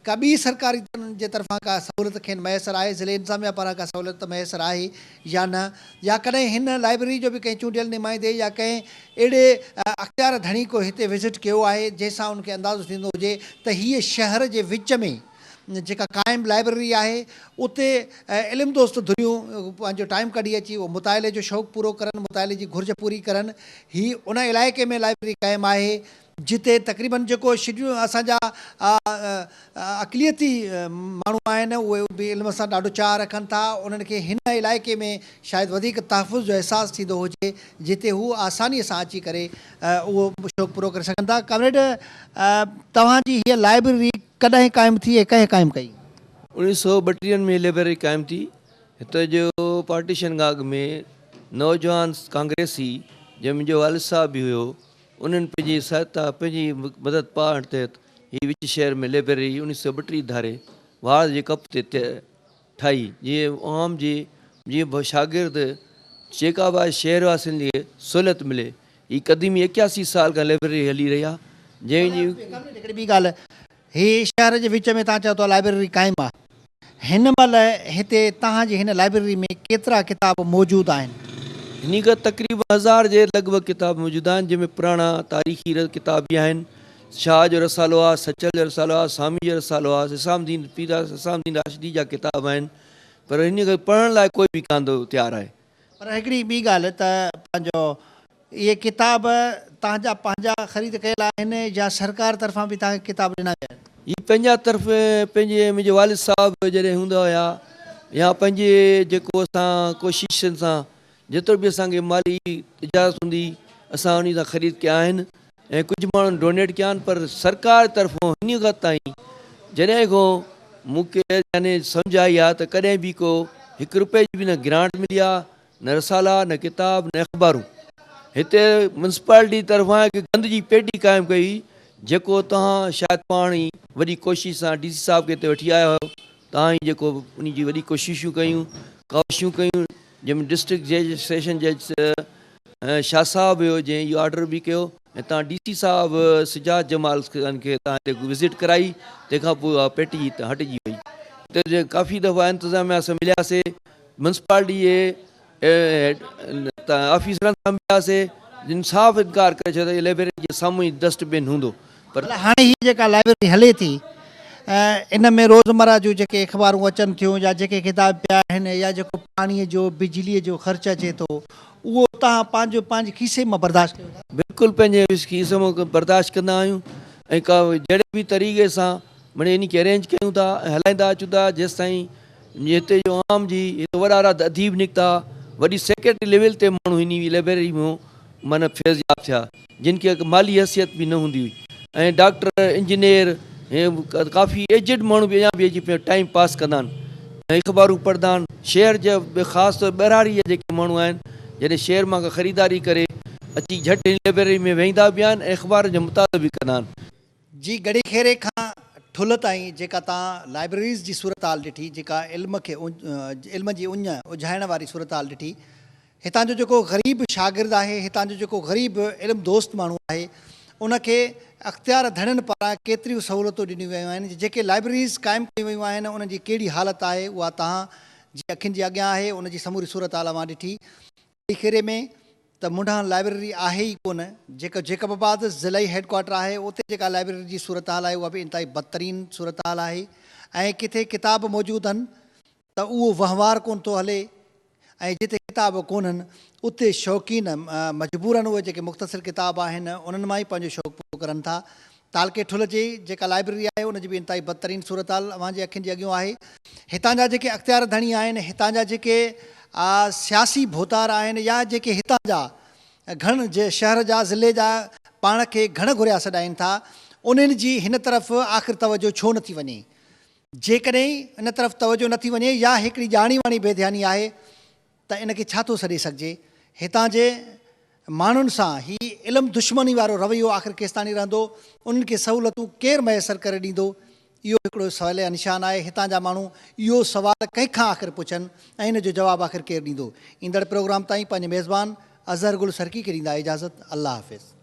Speaker 1: ڪا ٻي سرڪاري جي طرفان ڪا سهولت کين ميسر آهي ضلعي انتظاميا پاران ڪا سهولت ميسر آهي يا نه يا ڪڏهن هن لائبريري جو به ڪنهن چونڊيل نمائندي يا ڪنهن اهڙي اختيار ڌڻي ڪو هتي وزٽ ڪيو آهي جنهن سان ان کي اندازو ٿيندو هجي ته هيء شهر جي وچ ۾ جيڪا قائم لائبريري آهي اتي علم دوست ڌريون پنهنجو ٽائيم ڪڍي اچي اهو مطالعي جو شوق پورو ڪرن مطالعي جي گهرج پوري ڪرن هي ان علائقي ۾ لائبريري قائم آهي جتي تقريبن جيڪو شيڊيول اسان جا اقليتي ماڻهو آهن اهي به علم سان ڏاڍو چاهه رکن ٿا انهن کي هن علائقي ۾ شايد وڌيڪ تحفظ جو احساس ٿيندو هجي جتي هو آساني سان اچي ڪري اهو شوق پورو ڪري سگهن ٿا ڪامريڊ توهان جي هيء لائبريري ڪڏهن قائم ٿي ۽ ڪنهن قائم ڪئي؟
Speaker 6: اوڻيهه سئو ٻٽيهن ۾ لئبرري قائم ٿي. هتي جو پارٽيشن کان اڳ ۾ نوجوان ڪانگريسي جنهن منهنجو والد صاحب به هيو انهن پنهنجي سهتا، پنهنجي مدد پاڻ تحت هي وچ شهر ۾ لئبرري اوڻيهه سئو ٻٽيهه ڌاري واڙ جي ڪپ تي ٺاهي، جيئن عوام جي جيئن شاگرد جيڪب آباد شهر واسين کي سهولت ملي. هي قديمي 81 سال کان لئبرري هلي رهي آهي، جنهن جي.
Speaker 1: هڪڙي ٻي ڳالهه، هي شهر جي وچ ۾ توهان چئو ٿا لائبريري قائم آ. هن مهل هتي توهان جي هن لائبريري ۾ ڪيترا ڪتاب موجود آهن؟
Speaker 6: هن وقت تقريبن هزار جي لڳ ڀڳ ڪتاب موجود آهن جنهن ۾ پراڻا تاريخي ڪتاب به آهن. شاهه جو رسالو آ، سچل جو رسالو آ، سامي جو رسالو آ، حسام الدين پير حسام الدين راشدي جا ڪتاب آهن پر هن وقت پڙهڻ لاء ڪوئي به ڪانه تيار آهي.
Speaker 1: پر هڪڙي ٻي ڳالهه ته پنهنجو اهي ڪتاب توهان جا پنهنجا خريد ڪيل آهن يا سرڪار طرفان به توهان کي ڪتاب ڏنا ويا آهن؟
Speaker 6: هي پنهنجا طرف پنهنجي منهنجي والد صاحب جڏهن هوندا هيا يا پنهنجي جيڪو اسان ڪوششن سان جيترو به اسان کي مالي اجازت هوندي اسان انهي سان خريد ڪيا آهن ۽ ڪجهه ماڻهن ڊونيٽ ڪيا آهن پر سرڪار طرفون هن وقت تائين جڏهن کان مون کي يعني سمجهه آئي آهي ته ڪڏهن به ڪو هڪ روپئي جي به نه گرانٽ ملي آهي نه رسالا نه ڪتاب نه اخبارون. هتي ميونسپالٽي طرفان هڪ گند جي پيٽي قائم ڪئي هئي جيڪو توهان شايد پاڻ ئي وڏي ڪوشش سان ڊي سي صاحب کي هتي وٺي آيا هيو توهان ئي جيڪو ان جي وڏي ڪوششون ڪيون ڪاوشون ڪيون جنهن ۾ ڊسٽرڪٽ جج سيشن جج شاهه صاحب هيو جنهن اهو آرڊر به ڪيو ۽ توهان ڊي سي صاحب سجاد جمال خان کي توهان هتي وزٽ ڪرائي تنهن کان پوء اها پيٽي هتان هٽجي وئي. هتي ڪافي دفعا انتظاميا سان ملياسي ميونسپالٽي جي آفيسرن سان ملياسي جن صاف انڪار ڪري ڇڏيو ته لائبريري جي سامهون ئي ڊسٽ بن هوندو پر
Speaker 1: هاڻي هي جيڪا لائبريري هلي ٿي ان ۾ روزمره جون جيڪي اخبارون اچن ٿيون يا جيڪي ڪتاب پيا آهن يا جيڪو پاڻي جو بجلي جو خرچ اچي ٿو اهو توهان پنهنجو پنهنجي کيسي مان برداشت ڪيو ٿا؟
Speaker 6: بلڪل پنهنجي کيسي مان برداشت ڪندا آهيون ۽ ڪا جهڙي به طريقي سان مڙئي انهي کي ارينج ڪيون ٿا ۽ هلائيندا اچون ٿا جيستائين هتي جو عام جي هتي وڏا وڏا اديب نڪتا وڏي سيڪريٽري ليول تي ماڻهو انهي لائبريري مان معنيٰ فيض ياب ٿيا جن کي مالي حيثيت به نه هوندي هئي ۽ ڊاڪٽر انجنيئر ۽ ڪافي ايجڊ ماڻهو به اڃا به اچي پيا ٽائيم پاس ڪندا آهن ۽ اخبارون پڙهندا آهن شهر جا به خاص طور ٻهراڙي جا جيڪي ماڻهو آهن جڏهن شهر مان ڪا خريداري ڪري اچي جهٽ هن لائبريري ۾ ويهندا به آهن ۽ اخبارن جو مطالعو به ڪندا آهن.
Speaker 1: جي ڳڙهي خيري کان ٺلهه تائين جيڪا تان لائبريريز جي صورتحال ڏٺي، جيڪا علم کي علم جي اڃ اجهائڻ واري صورتحال ڏٺي، هتان جو جيڪو غريب شاگرد آهي، هتان جو جيڪو غريب علم دوست ماڻهو آهي، ان کي اختيار ڌڻين پاران ڪيتريون سهولتون ڏنيون ويون آهن، جيڪي لائبريريز قائم ڪيون ويون آهن، انهن جي ڪهڙي حالت آهي، اها توهان جي اکين جي اڳيان آهي، ان جي سموري صورتحال اوهان ڏٺي. ڳڙهي خيري ۾ ته منڍان لائبريري آهي ئي ڪونه، جيڪو جيڪب آباد ضلعي هيڊ ڪوارٽر آهي اتي جيڪا لائبريري جي صورتحال آهي اها به انتهائي بدترين صورتحال آهي ۽ ڪٿي ڪتاب موجود هن ته اهو وهنوار ڪونه ٿو هلي ۽ جتي ڪتاب ڪونهن اتي شوقين مجبورن اهي جيڪي مختصر ڪتاب آهن انهن مان ئي پنهنجو شوق پورو ڪرن ٿا. تعلقي ٺل جي جيڪا لائبريري آهي ان جي به انتهائي بدترين صورتحال اوهان جي اکين جي اڳيون آهي. هتان جا جيڪي اختيار ڌڻي آهن، هتان جا جيڪي سياسي ڀوتار آهن يا جيڪي هتان جا گهڻ شهر جا ضلعي جا پاڻ کي گهڻ گهريا سڏائين ٿا انهن جي هن طرف آخر توجهه ڇو نٿي وڃي؟ جيڪڏهن ان طرف توجهه نٿي وڃي يا هڪڙي ڄاڻي واڻي بي ڌياني آهي ته ان کي ڇا ٿو سڏي سگهجي؟ هتان جي ماڻهن سان هي علم دشمني وارو رويو آخر ڪيستاڻي رهندو؟ انهن کي سهولتون ڪير ميسر ڪري ڏيندو؟ اهو هڪڙو سواليه نشان آهي. هتان جا ماڻهو اهو سوال ڪنهن کان آخر پڇن ۽ ان جو جواب آخر ڪير ڏيندو؟ ايندڙ پروگرام تائين پنهنجي ميزبان اظهر گل سرڪي کي ڏيندا اجازت. الله حافظ.